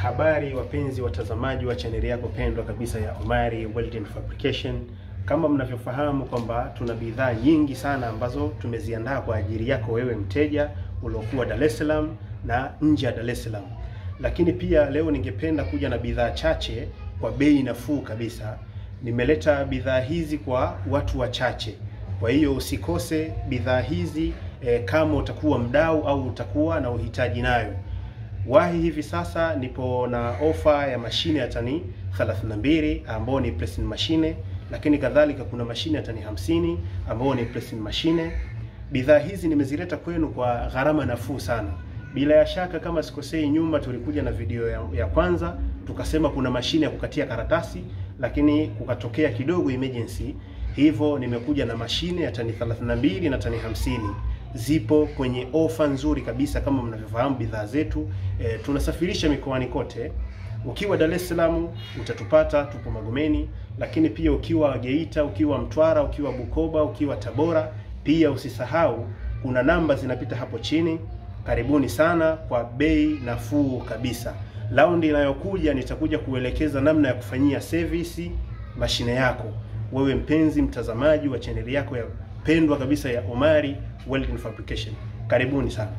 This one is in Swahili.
Habari wapenzi watazamaji wa chaneli yako pendwa kabisa ya Omary Welding Fabrication. Kama mnavyofahamu kwamba tuna bidhaa nyingi sana ambazo tumeziandaa kwa ajili yako wewe mteja uliokuwa Dar es Salaam na nje ya Dar es Salaam. Lakini pia leo ningependa kuja na bidhaa chache kwa bei nafuu kabisa. Nimeleta bidhaa hizi kwa watu wachache. Kwa hiyo usikose bidhaa hizi kama utakuwa mdau au utakuwa na uhitaji nayo. Wahi hivi sasa nipo na ofa ya mashine ya tani 32 ambayo ni pressing machine, lakini kadhalika kuna mashine ya tani 50 ambayo ni pressing machine. Bidhaa hizi nimezileta kwenu kwa gharama nafuu sana. Bila ya shaka, kama sikosei, nyuma tulikuja na video ya kwanza tukasema kuna mashine ya kukatia karatasi, lakini kukatokea kidogo emergency, hivyo nimekuja na mashine ya tani 32 na tani 50. Zipo kwenye ofa nzuri kabisa. Kama mnavyofahamu bidhaa zetu tunasafirisha mikoani kote. Ukiwa Dar es Salaam utatupata, tupo Magomeni, lakini pia ukiwa Geita, ukiwa Mtwara, ukiwa Bukoba, ukiwa Tabora, pia usisahau kuna namba zinapita hapo chini. Karibuni sana kwa bei nafuu kabisa. Raundi inayokuja nitakuja kuelekeza namna ya kufanyia service mashine yako. Wewe mpenzi mtazamaji wa chaneli yako ya pendwa kabisa ya Omary Welding Fabrication, karibuni sana.